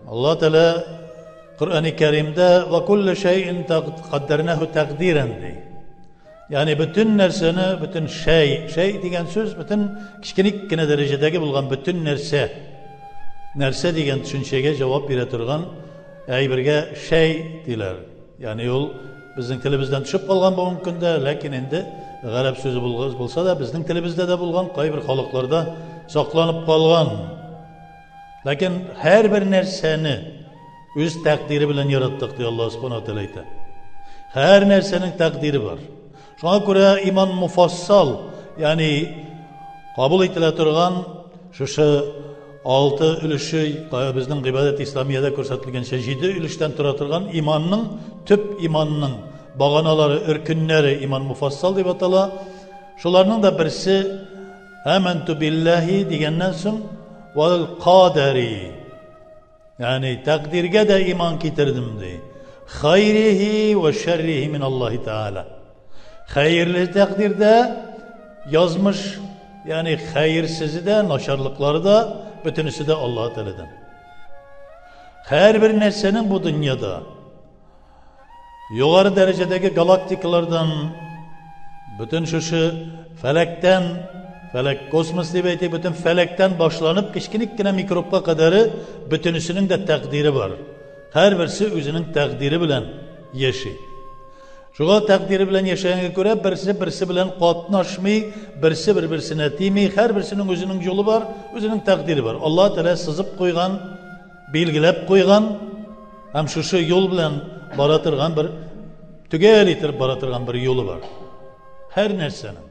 Алла Тәгалә Коръәни Кәримдә ва кулле шәйин каддәрнәһу тәкъдирән ди. Ягъни бөтен нәрсәне, бөтен шәй, шәй дигән сүз бөтен кечкенек кенә дәрәҗәдәге булган бөтен нәрсә. Нәрсә дигән төшенчәгә җавап бирә торган әйбергә шәй диләр. Ягъни ул безнең телебездән төшеп калган бүгенге көндә, ләкин инде гарәп сүзе булса да, безнең телебездә дә булган, кайбер халыкларда сакланып калган. Ләкин һәрбер нәрсәне үз тәкъдире белән яраттык, ди Аллаһ Субхану ва әйтә. Һәр нәрсәнең тәкъдире бар. Шуңа күрә иман муфассал, ягъни кабул ителә торган шушы алты өлеше безнең гыйбадәт исламиядә күрсәтелгәнчә җиде өлештән тора торган иманның төп иманның баганалары, өркеннәре иман муфассал дип атала. Шуларның да берсе Әмәнту билләһи дигәннән соң вал кадәри. Ягъни тәкъдиргә дә иман китердем ди. Хайрихи ва шәррихи мин Аллаһи Тааля. Хәерле тәкъдирдә язмыш, ягъни хәерсезе дә, начарлыклары да, бөтенесе дә Аллаһ Тәгаләдән. Һәрбер нәрсәнең бу дөньяда Югары дәрәҗәдәге галактикалардан, бөтен шушы фәләктән, фәләк космос дип әйтик, бөтен фәләктән башланып кечкенек кенә микробка кадәре бөтенесенең дә тәкъдире бар. Һәрберсе үзенең тәкъдире белән яши. Шуңа тәкъдире белән яшәгәнгә күрә берсе берсе белән катнашмый, берсе бер-берсенә тими, һәрберсенең үзенең юлы бар, үзенең тәкъдире бар. Аллаһ Тәгалә сызып куйган, билгеләп куйган һәм шушы юл белән бара торган бер төгәл итеп бара торган бер юлы бар. Һәр нәрсәнең.